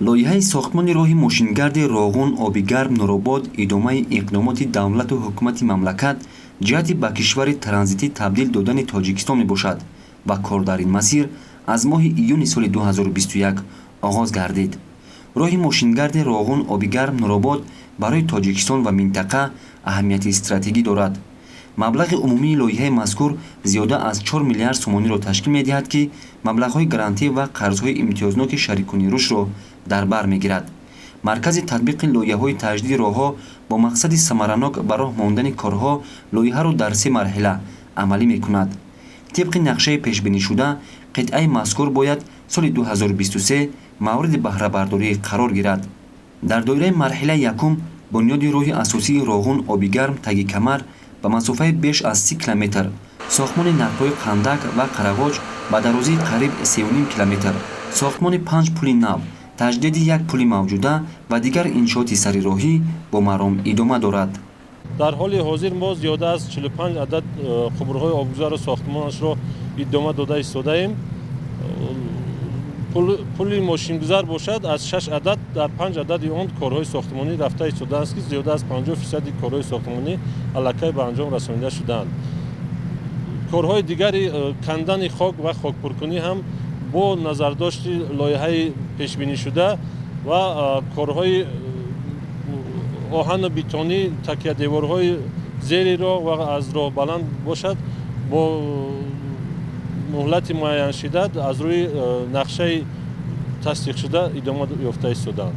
Лоиҳаи сохтмони роҳи мошингарди Роғун Обигарм Нуробод идомаи иқдомоти давлату ҳукумати мамлакат ҷиҳати ба кишвари транзитӣ табдил додани Тоҷикистон мебошад ва кор дар ин масир аз моҳи июни соли 2021 оғоз гардид. Роҳи мошингарди Роғун Обигарм Нуробод барои Тоҷикистон ва минтақа аҳамияти стратегӣ дорад. Маблағи умумии лоиҳаи мазкур зиёда аз 4 миллиард сомониро ташкил медиҳад, ки маблағҳои грантӣ ва қарзҳои имтиёзноки шарикони рушдро дар бар мегирад. Маркази татбиқи лоиҳаҳои таҷдиди роҳҳо бо мақсади самаранок ба роҳ мондани корҳо лоиҳаро дар се марҳила амалӣ мекунад. Тибқи нақшаи пешбинишуда, қитъаи мазкур бояд соли 2023 мавриди баҳрабардорӣ қарор гирад. Дар доираи марҳилаи якум бунёди роҳи асосии Роғун Обигарм Таги Камар ба масофаи беш аз 30 километр, сохтмони нақбҳои Қандак ва Қарағоч ба дарозии қариб 3,5 километр, сохтмони панҷ пули нав, таҷдиди як пули мавҷуда ва дигар иншооти сари роҳӣ бо маром идома дорад. Дар ҳоли ҳозир мо зиёда аз 45 адад қубурҳои обгузарро сохтмонашро идома дода истодаем. Пули мошингузар бошад, аз 6 адад дар 5 адади он корҳои сохтмонӣ рафта истодааст, ки зиёда аз 50% корҳои сохтмонӣ аллакай ба анҷом расонида шудаанд. Корҳои дигари кандани хок ва хокпуркунӣ ҳам бо назардошти лоиҳаи пешбинишуда ва корҳои оҳану бетонӣ, такядеворҳои зери роҳ ва аз роҳ баланд бошад, бо муҳлати муайяншуда аз рӯи нақшаи тасдиқшуда идома ёфта истодаанд.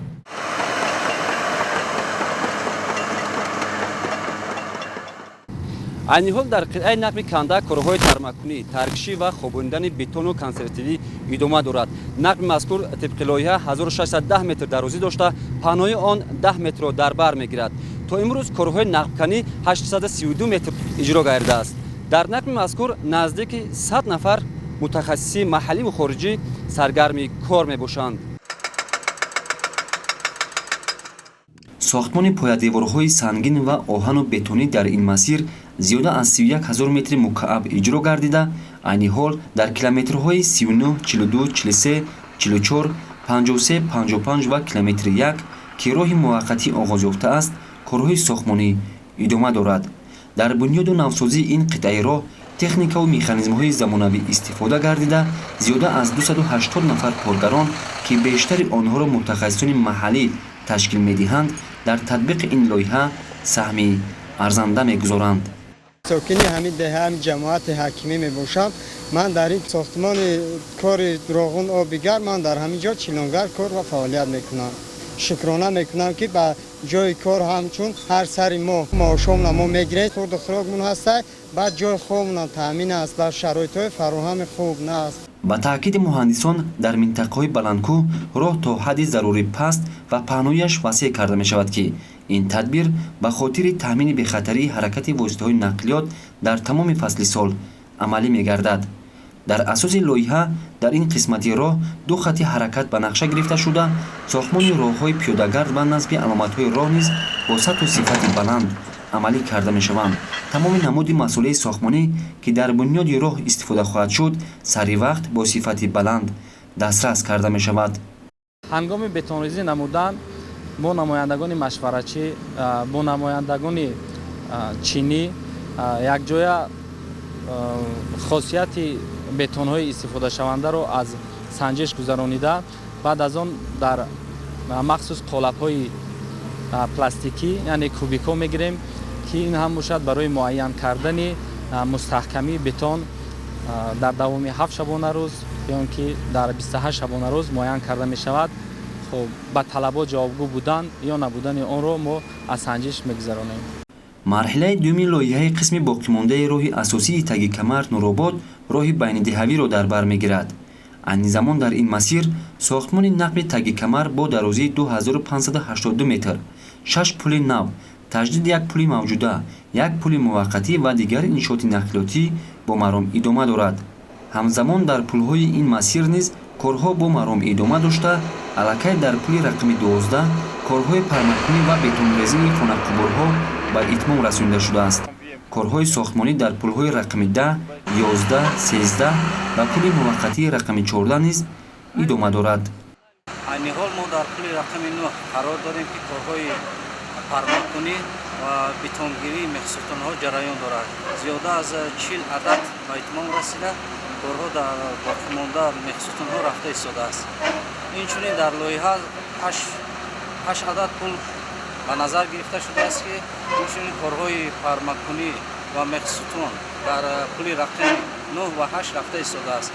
Айни ҳол дар қитъаи нақби Кандак корҳои тармаккунӣ, таркишӣ ва хобонидани бетону консервативӣ идома дорад. Нақби мазкур тибқи лоиҳа 1610 метр дарозӣ дошта, паҳнои он 10 метрро дар бар мегирад. То имрӯз корҳои нақбканӣ 832 метр иҷро гардидааст. Дар нақби мазкур наздики 100 нафар мутахассиси маҳалливу хориҷӣ саргарми кор мебошанд. Сохтмони поядеворҳои сангин ва оҳану бетонӣ дар ин масир зиёда аз 31 ҳазор метри мукааб иҷро гардида, айни ҳол дар километрҳои 39, 42, 43, 44, 53, 55 ва километри 1, ки роҳи муваққатӣ оғоз ёфтааст, корҳои сохтмонӣ идома дорад. Дар бунёду навсозии ин қитъаи роҳ техникаву механизмҳои замонавӣ истифода гардида, зиёда аз 280 нафар коргарон, ки бештари онҳоро мутахассисони маҳаллӣ ташкил медиҳанд, дар татбиқи ин лоиҳа саҳми арзанда мегузоранд. Сокини ҳамин деҳа, ҳамин ҷамоати ҳакимӣ мебошам. Ман дар ин сохтмони кори Роғун Обигарм, ман дар ҳамин ҷо чилонгар кор ва фаъолият мекунам. Шукрона мекунам, ки ба ҷои кор ҳамчун ҳар сари моҳ маошомона мо мегирем, хурду хӯрокмон ҳастай, баъд ҷои хобмонам таъмин аст ва шароитҳои фароҳами хуб наст. Ба таъкиди муҳандисон, дар минтақаҳои баландкӯҳ роҳ то ҳадди зарурӣ паст ва паҳнояш васеъ карда мешавад, ки ин тадбир ба хотири таъмини бехатарии ҳаракати воситаҳои нақлиёт дар тамоми фасли сол амалӣ мегардад. Дар асоси лоиҳа дар ин қисмати роҳ ду хати ҳаракат ба нақша гирифта шуда, сохтмони роҳҳои пиёдагард ва насби аломатҳои роҳ низ бо сатҳу сифати баланд амалӣ карда мешаванд. Тамоми намуди масолеҳи сохтмонӣ, ки дар бунёди роҳ истифода хоҳад шуд, сари вақт бо сифати баланд дастрас карда мешавад. Ҳангоми бетонрезӣ намудан бо намояндагони машваратчӣ, бо намояндагони чинӣ якҷоя хосияти бетонҳои истифодашавандаро аз санҷиш гузаронида, баъд аз он дар махсус қолабҳои пластикӣ, яъне кубикҳо мегирем, ки ин ҳам бошад барои муайян кардани мустаҳкамии бетон дар давоми 7 шабонарӯз ё ин ки дар 28 шабонарӯз муайян карда мешавад. Хуб, ба талабот ҷавобгӯ будан ё набудани онро мо аз санҷиш мегузаронем. Марҳилаи дуюми лоиҳаи қисми боқимондаи роҳи асосии Таги Камар Нуробод роҳи байнидиҳавиро дар бар мегирад. Айни замон дар ин масир сохтмони нақби Таги Камар бо дарозии 2582 метр, шаш пули нав, таҷдиди як пули мавҷуда, як пули муваққатӣ ва дигар иншооти нақлиётӣ бо маром идома дорад. Ҳамзамон дар пулҳои ин масир низ корҳо бо маром идома дошта, аллакай дар пули рақами 12 корҳои пармакунӣ ва бетонрезии хонақубурҳо ба итмом расонида шудааст. Корҳои сохтмонӣ дар пулҳои рақами 10, 11, 13 ва пули муваққатии рақами 14 низ идома дорад. Айни ҳол мо дар пули рақами 9 қарор дорем, ки корҳои пармакунӣ ва бетонгирии мехсутунҳо ҷараён дорад. Зиёда аз 40 адад ба итмом расида, корҳо дар боқимонда мехсутунҳо рафта истодааст. Инчунин дар лоиҳа 8 адад пул ба назар гирифта шудааст, ки инчунин корҳои пармакунӣ ва мехсутун дар пули рақами 9 ва 8 рафта истодааст.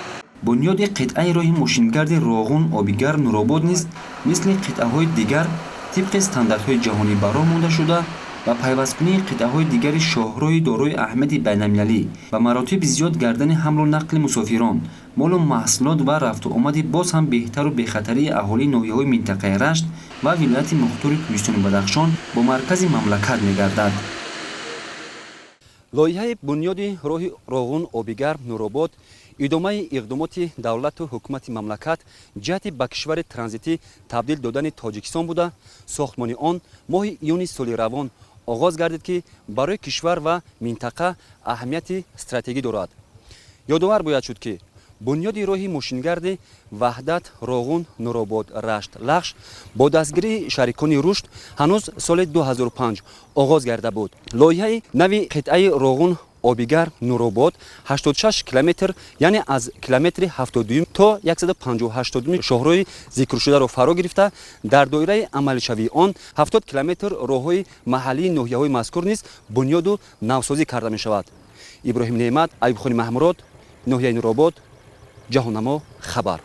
Бунёди қитъаи роҳи мошингарди Роғун Обигарм Нуробод низ мисли қитъаҳои дигар тибқи стандартҳои ҷаҳонӣ ба роҳ монда шуда ва пайвасткунии қитъаҳои дигари шоҳроҳи дорои аҳамияти байналмилалӣ ва маротиби зиёд гардани ҳамлу нақли мусофирон, молу маҳсулот ва рафтуомади боз ҳам беҳтару бехатарии аҳолии ноҳияҳои минтақаи Рашт ва вилояти мухтори Кӯҳистони Бадахшон бо маркази мамлакат мегардад. Лоиҳаи бунёди роҳи Роғун Обигарм Нуробод идомаи иқдомоти давлату ҳукумати мамлакат ҷиҳати ба кишвари транзитӣ табдил додани Тоҷикистон буда, сохтмони он моҳи июни соли равон оғоз гардид, ки барои кишвар ва минтақа аҳамияти стратегӣ дорад. Ёдовар бояд шуд, ки бунёди роҳи мошингарди Ваҳдат Роғун Нуробод Рашт Лахш бо дастгирии шарикони рушд ҳанӯз соли 2005 оғоз гарда буд. Лоиҳаи нави қитъаи Роғун Обигарм Нуробод 86 километр, яъне аз километри 72 то 158 шоҳроҳи зикршударо фаро гирифта, дар доираи амалишавии он 70 километр роҳҳои маҳаллии ноҳияҳои мазкур низ бунёду навсозӣ карда мешавад. Иброҳим Неъмат, Аюбхони Маҳмурод, ноҳияи Нуробод, Ҷаҳоннамо хабар.